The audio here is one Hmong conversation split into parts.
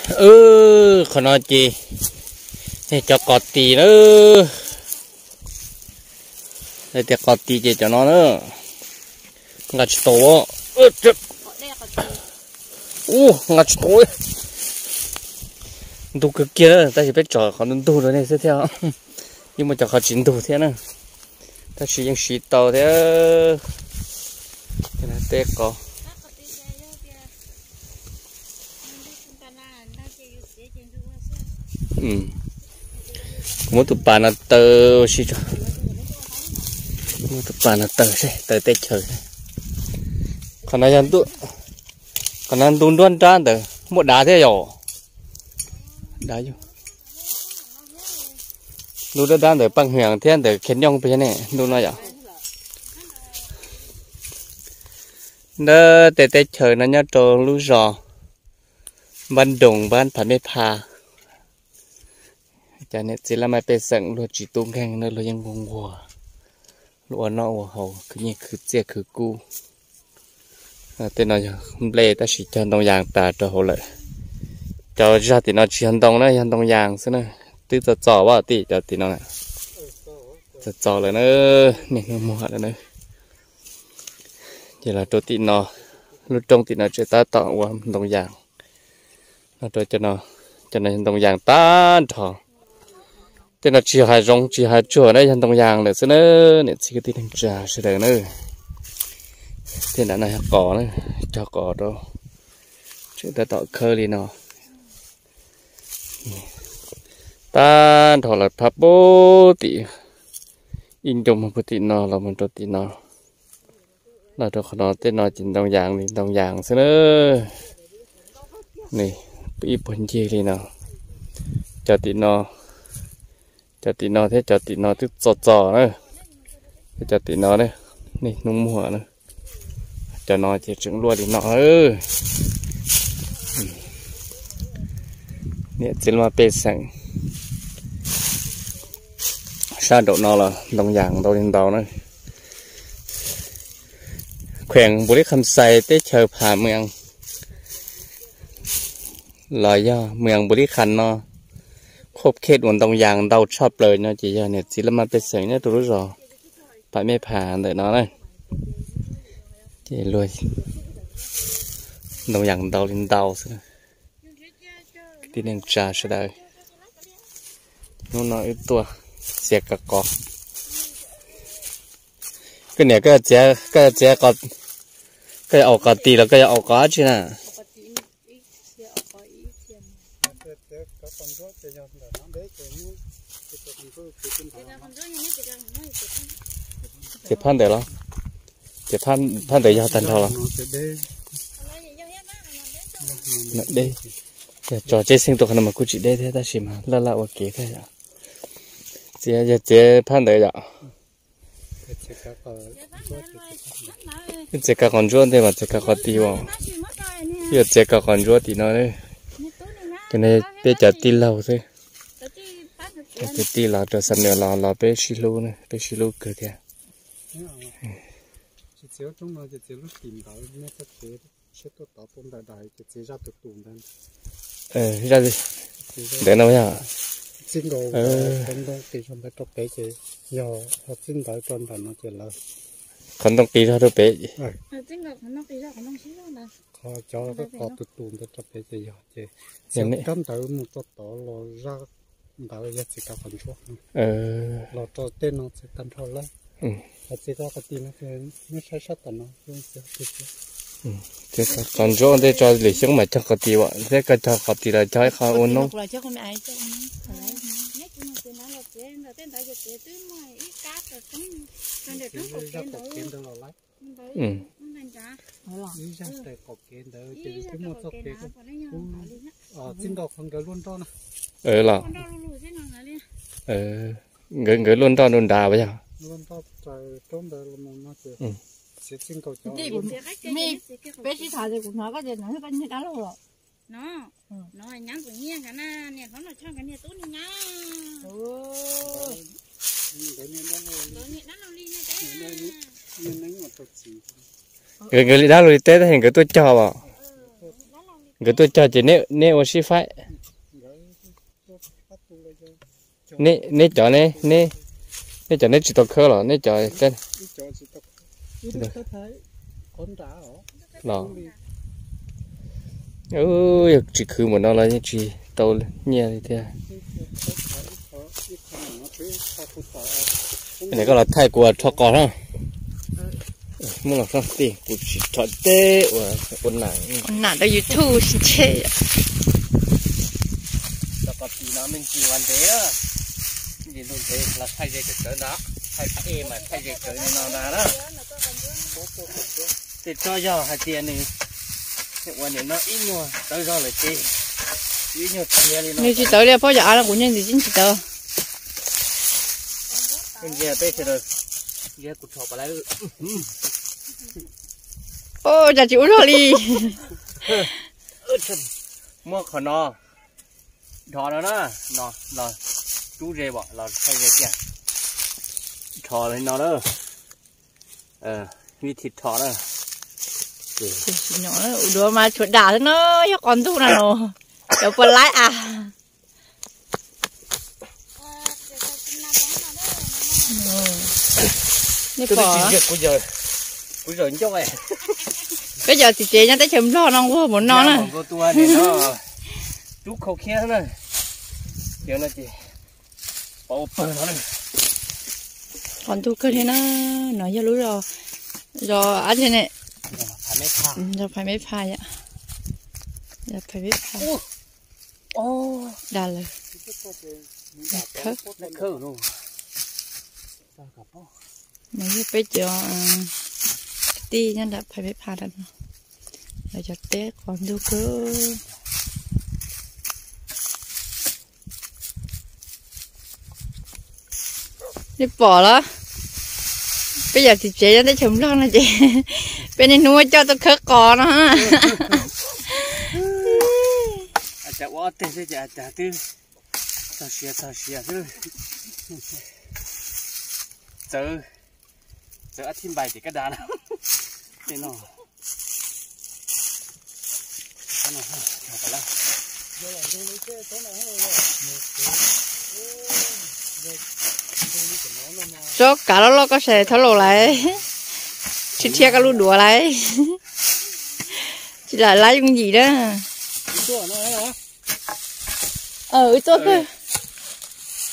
Qhov no ces cov qos tis na. Tias qos tis ces cov no na. Nqa tsis tau. Ub, nqa tsis tau. Ntug kawg kiag, tab sis peb tsom qhov ntug ntug rau nej xwb thiab. Yeej muaj cov qhov tsis ntug thiab na, tab sis yeej siv tau thiab. Tej qos. Kuv muab tus pas no taw ua si tso. Muab tus pas no taw seb taw teb chaws. Qhov no yog, qhov no ntu nruab nrab ntawd muaj dav thiab yom. Dav yog ntu nruab nrab ntawd Paj Hwias thiab ntawd Khiav Nyooj pes ne ntu no yom. Nab tej teb chaws no nyob rau lub zos Npab Nroos Npab Phav Mej Pha. Cov niam txiv laj mej pej xeem luag tsis tub nkeeg na, luag yeej nquag nquag, luag ua noj ua haus khwv nyiaj khwv txiaj khwv kub. Tej no yog nplej tab sis cog ntoo yas tas rau hauv lawm. Cov zag tim no tsis yog ntoo na, yog ntoo yas xwb na. Twb txom txom vaj tim cov tim no, txom txom lawm na, niaj hnub muag lawm na. Ces los rau tim no, lub roob tim no tseem tab tom ua ntoo yas. Los rau cov no, cov no yog ntoo yas tag nrho. Tej no tsis yog hav zoov tsis yog hav tsuag na, yog ntoo yas lawm xwb na. Niam txiv kwv tij neej tsa sawv daws na, tej nram no yog qos na, cog qos rau, tseem tab tom khawb li no. Tag nrho los phab pub tim, ib ncoo mus puag tim no los mus rau tim no. Los rau qhov no tej no ces ntoo yas li ntoo yas xwb na. Ni, ib puag ncig li no. Cov tim no, cov tim no thiab cov tim no twb txom txom na. Thiab cov tim no, niaj hnub muag na. Cov no ces tseem luaj li no. Niam txiv laj mej pej xeem sab nraum no los ntoo yas ntau li ntau na. Khuees Npus Lis Kham Xais teb chaws Pham Mees los yog Mees Npus Lis Kham no, khub khej uas ntoo yas ntau tshaj plaws no ces yog niam txiv laj mej pej xeem nyob rau lub zos Pham Mej Pham ntawm no na. Ces luag ntoo yas ntau li ntau xwb. Kwv tij neej tsa sawv daws, hnub no wb tuaj txiav kav qos. Koj niam, koj yuav txiav, koj yuav txiav, koj yuav aus qos tis los koj yuav aus qos dab tsi na? Ces phab ntawd los, ces phab ntawd yog tag nrho los? Deb, yog tso tseb xeeb tuaj qhov no mas kuj tsis deb thiab tab sis mas laj laj ua kev thiab yom. Txiav, yog txiav phab ntawd yom. Txiav kav qos ntsuab ntej mas txiav kav qos tis as. Yog txiav kav qos ntsuab tim no, ces no peb cov tij laug xwb. Cov kwv tij los rau xam nws los los peb sib hlub, peb sib hlub kawg thiab. Ntawd no yog txij nkaus ntoo qis zog ntawd rau pem ces yog, ho txij ntawd rau ntawm no ces lawv, qhov ntoo qis zog rau pem, qhov cov qos tus tus ntawd rau pem ces yog ces txiav kab ntawd mus rau tod los zaj ntawd yog txiav kav qos ntsuab. Los rau tej no txiav tag nrho lawm. Ho txiav kav qos tis no ces nyob sab sab tom no. Txiav qos ntsuab ntej tso lwm xyoo mas cog qos tis as, thiab koj cog qos tis los cog ib qho ua noob. Ib zaj tais qaum kev ntawd ces twb muaj txoj kev, txij nkaus qhov nkawd luaj nroj na. Los nkawd, nkawd luaj nroj rau nrad as yog. Peb sib tham ces kuv hnov koj tias ntawd koj niag dab laug los. No, no nyab kuv nyiag nkav na, niam hlob Nom Choj nkawd niag tub niag nyab. Nkawd niag dab laug li ne. Nkawd, nkawd li dab laug li teb tab sis nkawd tuaj cog los. Dab laug li Nkawd tuaj cog ces neb ua sib faib. Neb cov ne, neb cov neb tsis tau khawb los neb cov los? Yog tsis khwv npaum no los yeej tsis tau nyiaj li thiab. Nim koj los thaij kuv rho qos na. Muab los rho tij, kuv tsis rho teb ua, ua nam. Ua nam rau YouTube sib ntshe. Rho qos tij no me ntsis ua ntev, me ntsis ntev los thaij ze tsawv ntawd, thaij ej mas thaij ze tsawv li no na. Tej tsob yog hais tias nws ua nim no ib nyuag tawv zog lawm ces ib nyuag txiav li no. Nws tsis tawv li, pab yog av no kuv nyeej ntsis tsis tawv. Ntsia peb sawv daws, ntsia kuv rho pom lawm. Ua cas tsis ua luaj li. Muab qhov no, dhos no na, no los rub ze pom los thaij ze tiag. Dhos li no na, vib thi dhos na. Ua duav mas tshuav dam xwb na, yog qos ntuj na no, cov puas laib a. Nej pom, kuv zaum ncauj, peb cov txiv tsev nyob teb chaws Nplog no nquag npaum no na. Rub khau khiab na. Ces no ces pov ua pawg no. Qos ntuj kawg thiab na, no yog lub zos, zos ab tsi ne, zos Phais Meb Phas yom, zos Phais Meb Phas. Dag lawm. Khawb. Mas yog peb cov tij nyob nram Phais Meb Phas ntawm no, lawv cov teb qos ntuj kawg. Nej pom los, peb yog txiv tsev nyob teb chaws Nplog no ces peb niaj hnub coj tuaj khawb qos no. Cas ua ob teg xwb ces cas twb txog siav txog siav xwb. Txawv, txawv ab thib npais ces kab da na. Tej no. Tsob kav loj loj koj saib thaub laus lawm, tsis thiab koj lub duav lawm, tsis lam lab yooj yim na. Wb tuaj,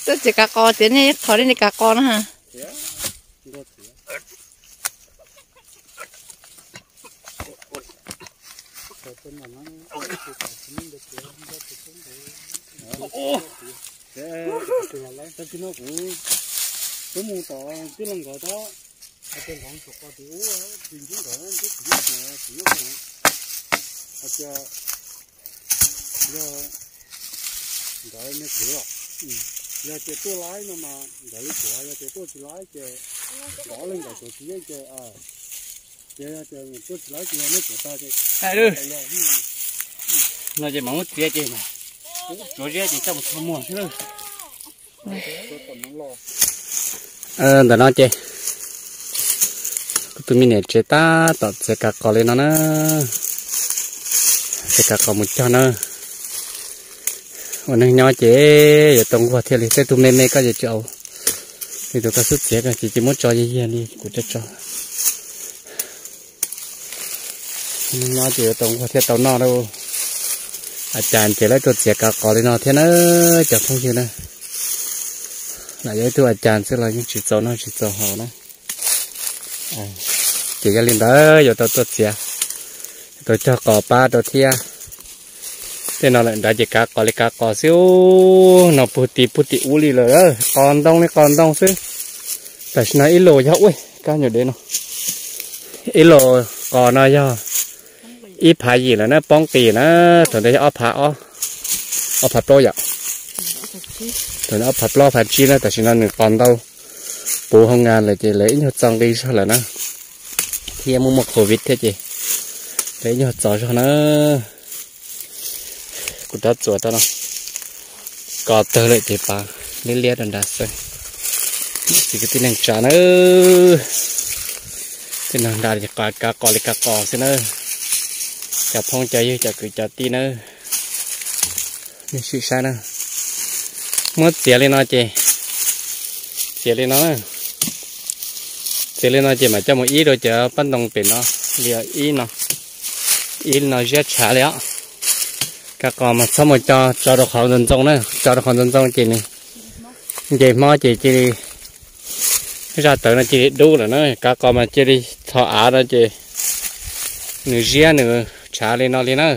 tuaj txiav kav qos tias nej qhov nej kav qos no ha. Tag kis no kuv twb mus tom tij laug nkawd tab, hais tias nkawd mus saum qos tim ub, tim ntub nkawd ntub tim ub, tim ub hais tias yog nkawd me kwv los, yog tias tuaj laib no mas nkawd li kuv, yog tias tuaj tsis laib ces nkawd ob leeg nkawd tsuav tsis yeej ces, ces yog tias tuaj tsis laib ces yog nej tsuav tag ces no ces mam muab txiav ces tsuav ziab ces coj mus tho muag xwb. Ntawm no ces kuv tus me niam tsev tab tom txiav kav qos li no na, txiav kav qos mus cog na. Ua neeg nyob ces yuav tau nquag thiaj li, tej tug me me koj ces tsis au, tej tug koj xub txiav koj ces cia muab tso yig yig li kuv tso tso. Ua neeg nyob ces yuav tau nquag thiaj tau noj lauj. A cas ces lawv tuaj txiav kav qos li no thiab na, cov phooj ywg na. Lam yog ib tug a cas xwb los yeej tsis txaus noj tsis txaus haus na. Ces yog li ntawd yuav tau tuaj txiav, tau cog qos pab rau thiab. Tej no lawm nrad ces kav qos li kav qos xwb, no puag tim puag tim ub li lawm, qos ntoo li qos ntoo xwb. Tam sim no ib lus yog ua kab nyuam dev no, ib lus qos no yog ib phav yim lawm na, poob qis na, thaum ntawd yog ob phav, ob phav plaub yom. Thaum ntawd ob phav plaub phav tsib na, tam sim no nws qos ntau puv hoo nga lawm ces lawv ib nyuag txo nqi zog lawm na, thiab muaj muaj covid thiab ces lawv ib nyuag txo zog na. Kuv rov txuas tau no, kos tawg lawm ces pav liab liab rau nrad xwb. Txiv kwv tij neej tsa na, tej no nrad kav qos li kav qos xwb na. Cov phooj cov ywg cov kwv cov tij nawb, nej sim saib na, muab txiav li no ces, txiav li no, txiav li no ces mam coj mus ib rau cov paj ntoo pem no li, ib no, ib no ziab tshav li os. Kav qos mas txhob mus co tso rau qhov ntxoov ntxoo na, tso rau qhov ntxoov ntxoo ces nws nce hmob ces cia li, zaj tawv no cia li dub lawm na. Kav qos mas cia li txho av no ces nws ziab nws tshav li no li na.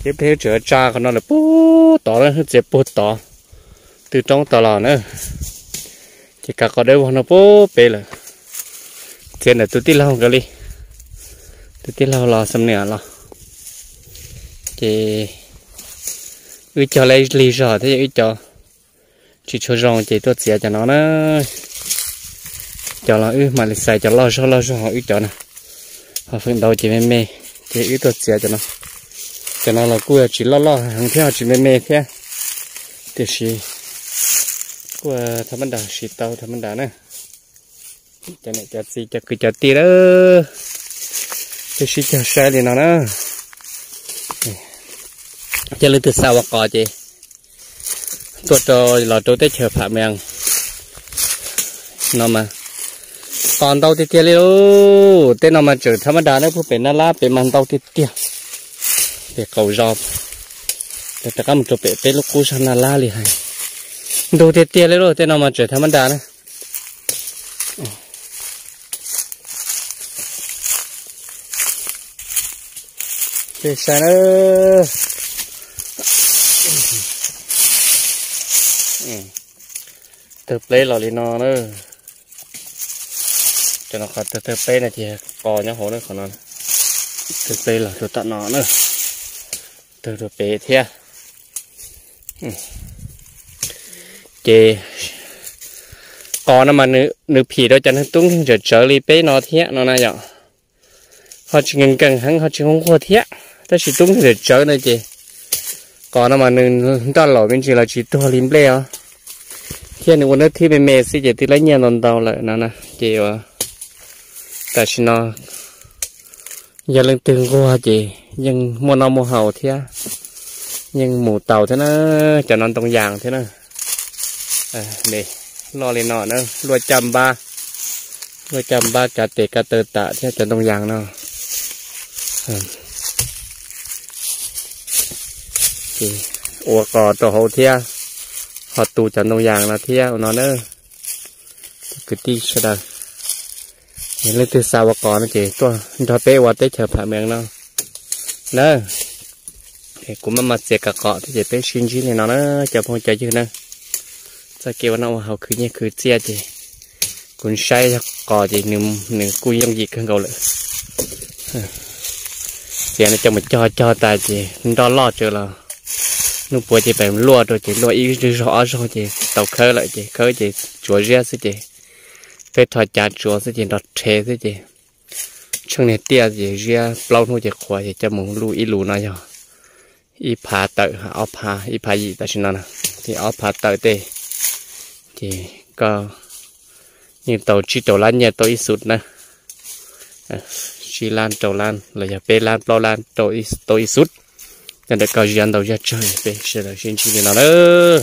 Ces peb tseem tsa qhov no lawm puag tod, txiav puag tod, tw roob tod los na. Ces kav qos dawb vog no puag pem lawm, txiav ntawm tus tij laug nkawd li, tus tij laug los xam niam los. Ces wb cog lig zog thiab wb cov tsis tshua zoo ces tuaj txiav cov no na. Cov los wb mam li xaiv cov loj zog loj zog, wb cov na ho feem ntau ces me me, ces wb tuaj txiav cov no. Cov no los kuj yog tsis loj loj heev thiab ho tsis me me thiab, tiam sis kuj tham mab nras, siv tau tham mab nras na. Cov niam cov txiv cov kwv cov tij lawm, peb sib cog saib li no na. Ces leej twg xav ua qos ces tuaj rau, los rau teb chaws Pham Mees no mas qos ntau tiag tiag li lauj. Tej no mas tseem tham mab nras na, puag pem Naj Lab pem mas ntau tiag tiag. Pem qaum zos, rov qab mus rau pem peb lub qub zog Naj Lab li hais, ntug tiag tiag li lauj. Tej no mas tseem tham mab nras na. Peb saib na, tawg pleb los li no na. Cov no qhov tawg tawg pleb no ces qos nyob hauv na, qhov no tawg pleb los rau tom no na, tawg rau pem thiab. Ces qos no mas nws phim rau cov neeg tub nkeeg tsawv tsawv li peb no thiab no na yom. Ho tsis nkees nkees heev ho tsis nquag nquag thiab, tab sis tub nkeeg tsawv tsawv no ces qos no mas nws nroj laum me ntsis los tsis tuag li nplej os, thiab nws ua hnab thib me me xwb ces twb lab nyiaj ntau ntau lawm no na. Ces tam sim no yog leej twg nquag ces yeej muaj noj muaj haus thiab, yeej mus tau thiab na. Cov no ntoo yas thiab na. Loj li no na, luaj caj npab, luaj caj npab kav tes kav taw tam thiab cov ntoo yas no. Ces ua qos rau hauv thiab, ho tu cov ntoo yas no thiab ua no na. Kwv tij sawv daws, leej twg xav ua qos no ces tuaj nrog peb ua teb chaws Pham Mees no na. Kuv maj mam txiav kav qos thiab ces peb sib ntsib li no na cov phooj cov ywg na. Txoj kev ua noj ua haus khwv nyiaj khwv txiaj ces kuv saib yog qos ces nws kuj yooj yim kawg nkaus lawm. Txiav no coj mus cog cog tas ces nroj loj tsawv los hnub puav ces pem luaj rau ces luaj ib zaug ob zaug ces tau khawb lawm ces khawb ces tsuav ziab xwb ces peb rho cav tsuav xwb ces nrog rhe xwb ces tsheej niag tiaj ces ziab plaub hnub ces qhuav ces coj mus luj ib lus no yog ib phav tawm, ob phav, ib phav yim tam sim no na, ces ob phav tawm tej ces koj yeej tau tsib rau lab nyiaj tau ib xub na. Tsib lab rau lab los yog peb lab plaub lab tau ib xub. Nyob ntawm koj ziab ntau ziab tsawg peb sawv daws sib ntsib li no lawm.